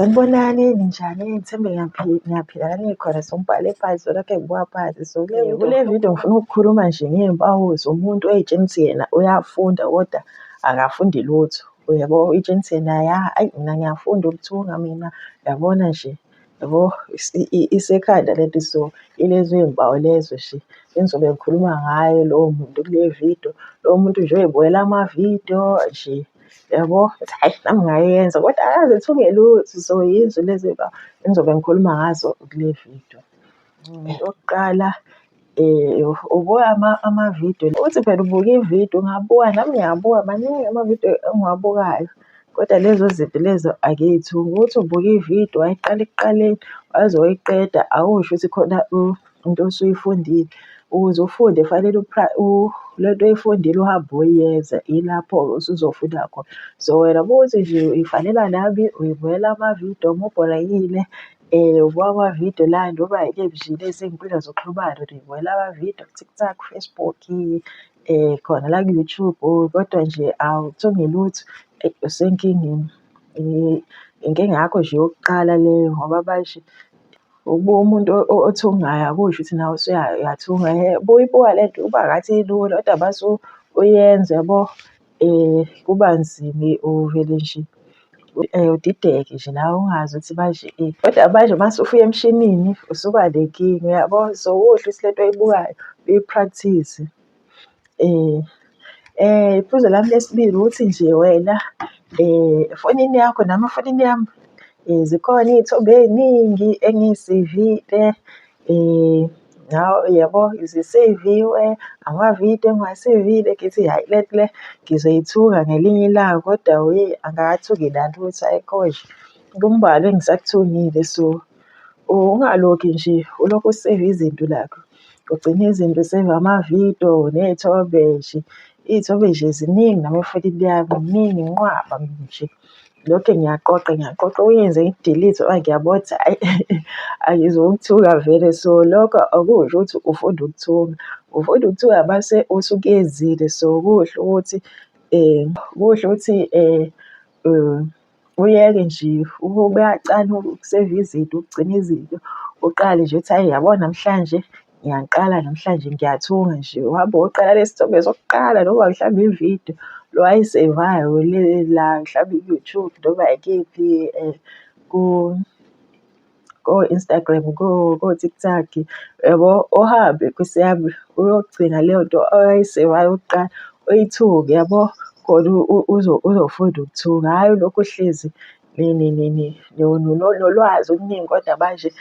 Sanibonani, ninjani? Ngithembe ngiyaphila la nikhona. So ngibhale phansi lokho engibuka phansi. So kule video ngifuna ukukhuluma nje ngey'mpawu zomuntu ey'tshela ukuthi yena uyafunda kodwa akafundi lutho. Uyabo, uy'tshela ukuthi yena ya, ayi mina ngiyafunda ukuthunga mina, yabona nje, yabo isekhanda lento. So ilezo iy'mpawu lezo nje engizobe ngikhuluma ngaye lowo muntu kule video. Lowo muntu nje oy'bukela amavidiyo nje, yabo, uthi hhayi nami ngingayenza kodwa akaze ethunge lutho. So yizo lezi iy'mpawu engizobe ngikhuluma ngazo kule video. Into yokuqala ubuka amavidiyo, uthi phela ubuka ividiyo ungabuka nami ngiyabuka maningi amavidiyo engiwabukayo, kodwa lezo zinto lezo angiy'thungi. Uthi ubuka ividiyo wayiqala ekuqaleni waze wayiqeda awusho ukuthi khona into osuyifundile. Ukuze ufunde fanele le nto oyifundile uhambe uyoyenza, ilapho-ke usuzofunda khona. So wena uma kuwukuthi nje uy'fanela nami uy'bukela amavidiyo uma ubhorekile, ubuka amavidiyo la noma yikephi nje lezi iy'nkundla zokuxhumana uy'bukela amavidiyo ku-TikTok, Facebook, khona la ku-YouTube, kodwa nje awuthungi lutho, eyi usenkingeni. Inkinga yakho nje yokuqala leyo ngoba manje ukubuka umuntu othungayo akusho ukuthi nawe usuyathunga. Ubuyibuka le nto kuba ngathi ilula kodwa mase uyenza yabo, kuba nzima uvele nje udideke nje nawe ungazi ukuthi manje ini. Kodwa manje mase ufika emshinini usuba nenkinga uyabo. So kuhle ukuthi le nto oyibukayo uyi-practice-e. Iphuzu lami lesibili ukuthi nje wena efonini yakho nami efonini yami zikhona iy'thombe ey'ningi engiy'seyivile, yabo ziseyiviwe, amavidiyo engiwaseyivile ngithi hhayi le nto le ngizoyithuka ngelinye ilanga kodwa angikathuki nalutho ayikho nje. Kumbalwa engisakuthungile so ungalokhi nje ulokhu useyiva izinto lakho. Ugcine izinto useyiva amavidiyo ney'thombe nje. Iy'thombe nje ziningi nami efonini yami, ziningi inqwaba nje. Lokhu ngiyaqoqa ngiyaqoqa okunye ngize ngiku-delete-e ngoba ngiyabona ukuthi hhayi angizukukuthuka vele. So lokho akusho ukuthi ufunda ukuthunga, ufunda ukuthunga mase usukuyenzile. So kuhle ukuthi kuhle ukuthi uyeke nje ube kacane ukuseva izinto, ukugcina izinto, uqale nje uthi hhayi yabo namhlanje ngiyaqala namhlanje ngiyathunga nje. Uhambe uyoqala lesi sithombe sokuqala noma mhlawumbe ividiyo lo owayiseyivayo le la mhlawumbe ku-YouTube noma ikephi ko-Instagram, ko-TikTok, yabo. Uhambe Nkosi yami uyogcina leyo nto owayiseyivayo kuqala uyithuke yabo, khona uzofunda ukuthunga. Hhayi ulokhu uhlezi nolwazi oluningi kodwa manje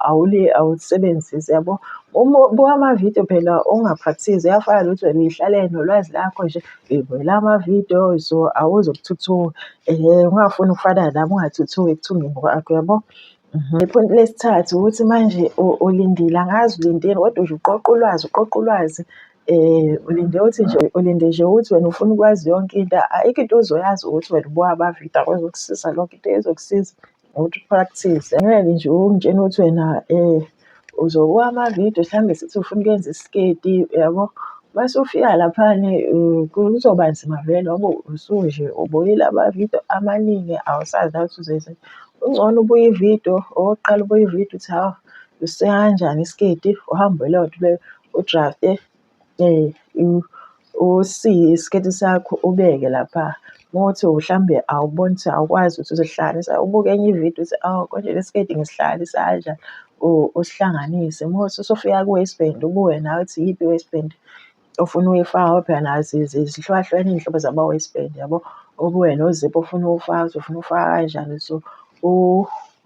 awulisebenzisi yabo. Uma ubuka amavidiyo phela unga-practice-i kuyafana nokuthi wena uy'hlalele nolwazi lakho nje uy'bukela amavidiyo so awuzukuthuthuka. Ungafuni ukufana nami ungathuthuki ekuthungeni kwakho yabo. Iphoni lesithathu ukuthi manje ulindile angazi ulindeni kodwa nje uqoqa ulwazi uqoqa ulwazi. Ulinde ukuthi nje ulinde nje ukuthi wena ufuna ukwazi yonke into, ayikho into ozoyazi ukuthi wena ubuka amavidiyo akuzukusiza lokho, into ezokusiza ukuthi u-practice. Angeke nje ungitshene ukuthi wena uzobuka amavidiyo mhlawumbe sithi ufuna ukuyenza isiketi yabo. Mase ufika laphana kuzoba nzima vele ngoba usunje ubukile amavidiyo amaningi awusazi nawe ukuthi uzoyenzani. Kungcono ubuke ividiyo, okokuqala ubuke ividiyo ukuthi hawu usisika kanjani isiketi, uhambe leyo nto leyo u-draft-e usike isiketi sakho ubeke lapha. Uma kuwukuthi mhlawumbe awuboni ukuthi awukwazi ukuthi uzosihlanganisa, ubuke enye ividiyo ukuthi awu konje le siketi ngisihlanganisa kanjani, usihlanganise. Uma kuwukuthi usufika ku-waistband ubuke nawe ukuthi iyiphi i-waistband ofuna ukuyifaka ngoba phela nazo zihlukahlukene iy'nhlobo zama-waistband yabo. Ubuke noziphu ofuna ukuwufaka ukuthi ufuna uwufaka kanjani so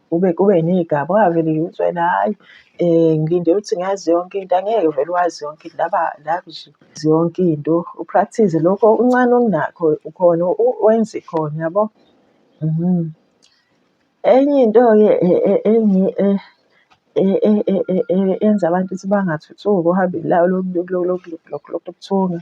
kube kube ney'gaba ungavele nje uthi wena hhayi ngilindele ukuthi ngazi yonke into, angeke vele wazi yonke into laba la nje yonke into. U-practice-e lokho okuncane onakho ukhona wenze khona yabo. Enye into-ke eyenza abantu ukuthi bangathuthuki ohambeni lokuthunga,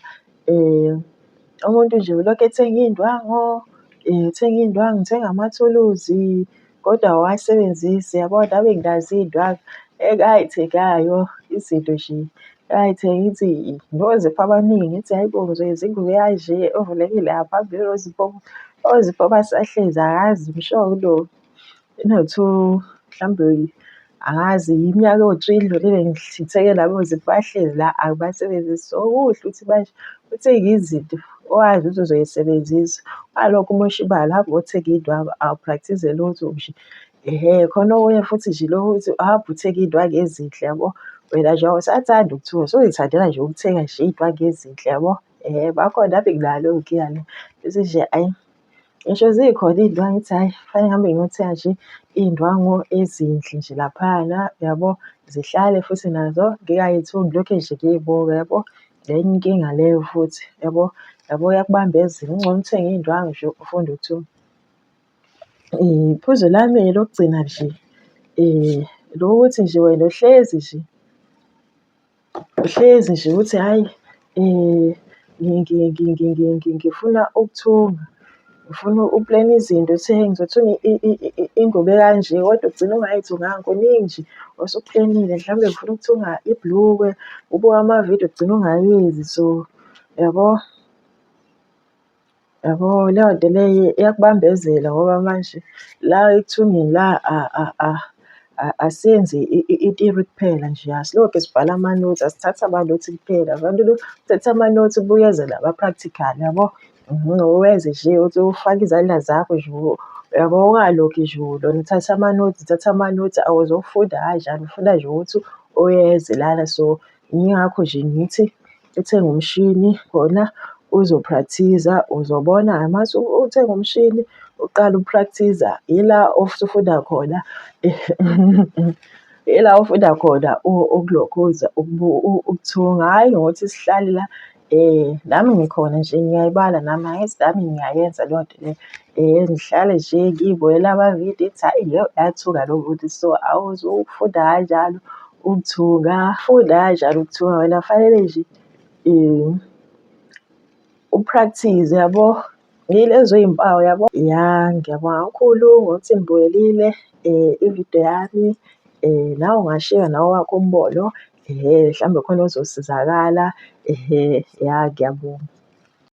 umuntu nje ulokhu ethenga iy'ndwangu, ethenga iy'ndwangu, uthenga amathuluzi kodwa awuwasebenzisi yabo. Nami nginazo iy'ndwangu engay'thengayo izinto nje engay'thenga ngithi nozipho abaningi ngithi hhayi bo ngizoyenza ingubo ekanje evulekile la phambili enozipho. Ozipho basahlezi angazi ngisho kulo no-two mhlawumbe angazi iminyaka ewu-three edlulile ngithenge labo zipho bahlezi la angibasebenzisi. So kuhle ukuthi manje uthenge izinto owazi ukuthi uzoy'sebenzisa. Ungalokhu umosha imali uhambe uyothenga iy'ndwangu awuphrakthizi lutho nje. Ehhe khona okunye futhi nje lokhu ukuthi uhambe uthenge iy'ndwangu ezinhle yabo. Wena nje awusathandi ukuthunga usuy'thandela nje ukuthenga nje iy'ndwangu ezinhle yabo. Ehhe bakhona nami nginayo leyo nkinga leyo. Bese nje ayi ngisho zikhona iy'ndwangu ngithi hhayi kufanele ngihambe ngiyothenga nje iy'ndwangu ezinhle nje laphayana yabo. Zihlale futhi nazo ngingay'thungi ngilokhe nje ngiy'buka yabo. Enye inkinga leyo futhi yabo, yabo iyakubambezela kungcono uthenge iy'ndwangu nje ufunde ukuthunga. Iphuzu lami-ke lokugcina nje lokuthi nje wena uhlezi nje, uhlezi nje uthi hhayi ngifuna ukuthunga, ngifuna uplene izinto uthi ngizothunga ingubo ekanje kodwa ugcine ungayithunganga. Kuningi nje osukuplenile mhlawumbe ufuna ukuthunga ibhulukwe, ubuke amavidiyo ugcine ungayenzi so yabo. Yabo leyo nto leyo iyakubambezela ngoba manje la ekuthungeni la asenzi itiri kuphela nje, asilokhu sibhala amanothi, asithathi amanothi kuphela. Abantu uthatha amanothi ubuyeze nama-practical yabo. Uwenze nje uthi ufake izandla zakho nje uyabo, ungalokhu nje ulona uthatha amanothi, uthatha amanothi awuzofunda kanjalo, ufuna nje ukuthi uyenze lana. So yingakho nje ngithi uthenge umshini khona uzophrakthiza uzobona mase uthenga umshini uqale uphrakthiza ila osufunda khona ila ofunda khona ukulokhuza ukuthunga, hhayi ngokuthi sihlale la nami ngikhona nje ngiyayibala nami angithi nami ngiyayenza leyo nto leyo. Ngihlale nje ngiy'bukele amavidiyo ngithi hhayi yo yathuka lo muntu so awuzufunda kanjalo ukuthunga, funda kanjalo ukuthunga wena fanele nje uphrakthize yabo. Yilezo iy'mpawu yabo. Ya ngiyabonga kakhulu ngokuthi nibukelile ividiyo yami. Nawe ungashiya nawe owakho umbono, ehhe mhlawumbe khona ozosizakala, ehhe ya ngiyabonga.